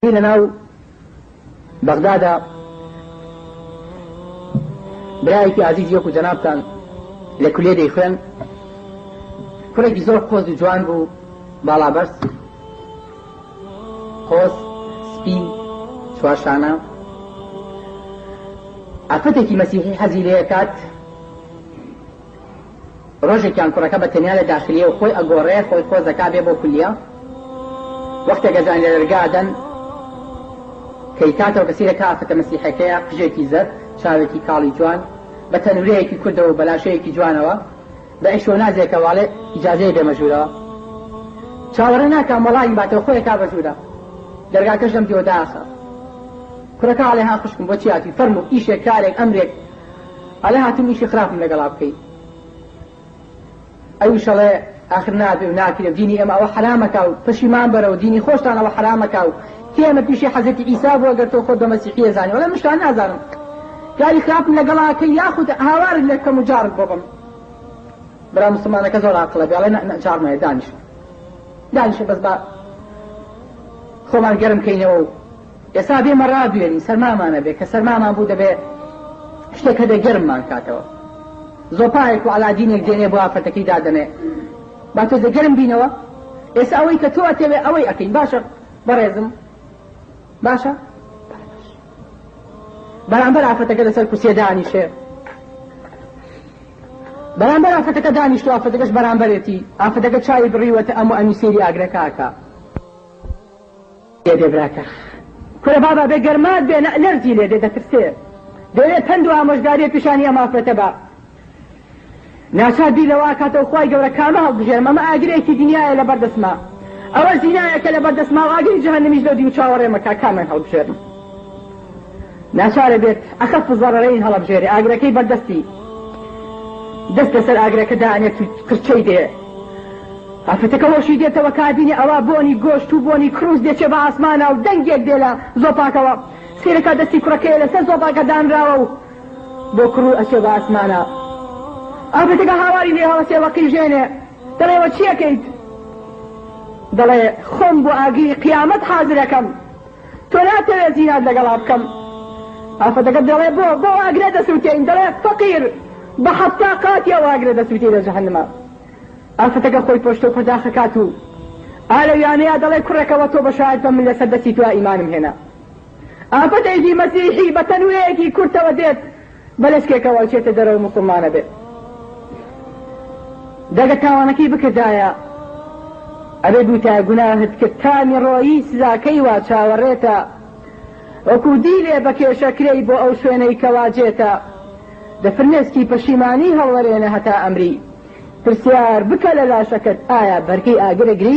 لەناو بەغدادا برایەکی ئازیزی وەکو جەنابتان لە کولیە دەیخوێن کوڕێکی زۆر قۆز و جوان بوو باڵابەرز قۆز سپی چوارشانە ئافرەتێکی مەسیحی حەزی لێکات ڕۆژێکیان کوڕەکە بە تەنیا لە داخلیە و خۆی ئەگۆڕێ، خۆی قۆز ئەکا بێ بۆ کولیە. وەختێک ئەزانێ لە دەرگا ئەدەن، کە ئیکاتەوە کە سەیرەکا ئافرەتە مەسیحەکەیە، قژێکی زەرد، چاوێکی کاڵی جوان، بە تەنورەیەکی کوردەوە و بە لاشەیەکی جوانەوە، بە عیشوە و نازێکەوە ئەڵێ ئیجازەیە بێمە ژوورەوە. چاوەڕێ ناکا مۆڵایم باتەوە، خۆی ئەکا بە ژوورا. دەرگاکەش لەم دیوە دائەخا. کوڕەکە ئەڵێ ها خوشکم بۆ چی هاتووی؟ فەرموو ئیشێک، کارێک، ئەمرێک. ئەڵێ هاتووم ئیشی خراپم لەگەڵا بکەی. ئەویش ئەڵێ ئاخر نابێ و ناکرێ و دینی ئێمە ئەوە حەرامەکا و پەشیمان بەرەوە دینی خۆشتان ئەوە حەرامەکا و کێ ئەمە پیشەی حەزرەتی عیسا بووە گەر تۆ خۆت بە مەسیحی ئەزانی ئەڵێ من شتان نازانم کاری خراپم لەگەڵا کەی یاخود هاوارت لێ بکەم و جاڕت بۆ بەم. برا موسڵمانەکە زۆر عاقڵە بێ ئەڵێ نا نا جاڕ مەیە دانیشە دانیشە بەس با خۆمان گەرم کەینەوە و ئێستا بێمە ڕابوێرین سەرمامان ئەبێ کە سەرمامان بوو دەبێ شتێک هەبێ گەرممان کاتەوە زۆپایەک و عەلادینێک دێنێ بۆ ئافرەتەکەی دادەنێ با تۆزێ گەرم بینەوە ئێستا ئەوەی کە تۆ ئەتەوێ ئەوەی ئەکەین باشە بەڕێزم باشە بەرامبەر ئافرەتەکە لەسەر کورسیە دانیشێ بەرامبەر ئافرەتەکە دانیشتو ئافرەتەکەش بەرامبەرێتی ئافرەتەکە چاوی بڕیوەتە ئەم و ئەمی سەیری ئاگرەکە ئەکا لێ دێ براکە. کورە بابە بێ گەرمات بێ نە لەرزی لێ دێ دەترسێ دەیەوێ پەند و ئامۆژگاریەک پیشانی ئەم ئافرەتە با ناچار بیر لەوە ئەکاتەوە خوای گەورە کامە هەڵبژێرم ئەمە ئاگرێکی دنیایە لەبەر دەستما ئەوە زینایە کە لەبەر دەستما و ئاگری جەهەنەمیش لەو دیو چاوەڕێمە کا کامیان هەڵبژێرم ناچارە بێت ئەخەف زەڕەرەین هەڵەبژێرێ ئاگرەکەی بەردەستی دەست لەسەر ئاگرەکە دانێت و قرچەی دێ ئافرەتەکە هۆشی دێتەوە کە ئەبینێ ئەوا بۆنی گۆشت و بۆنی کروس دەچێ بە ئاسمانا و دەنگێک دێ لە زۆپاکەوە سەیرەکا دەستی کوڕەکەیە لەسەر زۆپاکە دانراوە و بۆ کڕو ئەچێ بە ئاسمانا ئافرەتەکە هاواری لێ هەڵەسێ و قیژێنێ دەڵێ وە چیەکەیت دەڵێ خۆم بۆ ئاگری قیامەت حازرەکەم تۆ ناتەوێ زینات لەگەڵا بکەم ئافرەتەکە دەڵێ بۆ بۆ ئاگرە دەسوتێین دەڵێ فەقیر بە 70 قاتی ئەو ئاگرە دەسوتێی لە جەهەنما ئافرەتەکە خۆی پۆشتە و پەرداخەکات و ئا لەویانەیا دەڵێ کوڕێکەوە تۆ بە شایەت بە من لەسەر دەستی تۆ ئیمانم هێنا. ئافرەتێکی مەسیحی بە تەنورەیەکی کورتەوە دێت بە لەچکێکەوە ئەچێتە دەرەوە موسڵمانە بێ دەگە تاوانەکەی بکردایە ئەبێ بوتایە گوناهت کرد تامی ڕۆیی سزاکەی وا چاوەڕێتە وەکو دیلێ بە کێشە کرێی بۆ ئەو شوێنەی کەوا جێتە دە فرمێسکی پەشیمانی هەڵوەرێنە هەتا ئەمری پرسیار بکە لە لاشەکەت ئایا بەرگەی ئاگر ئەگری؟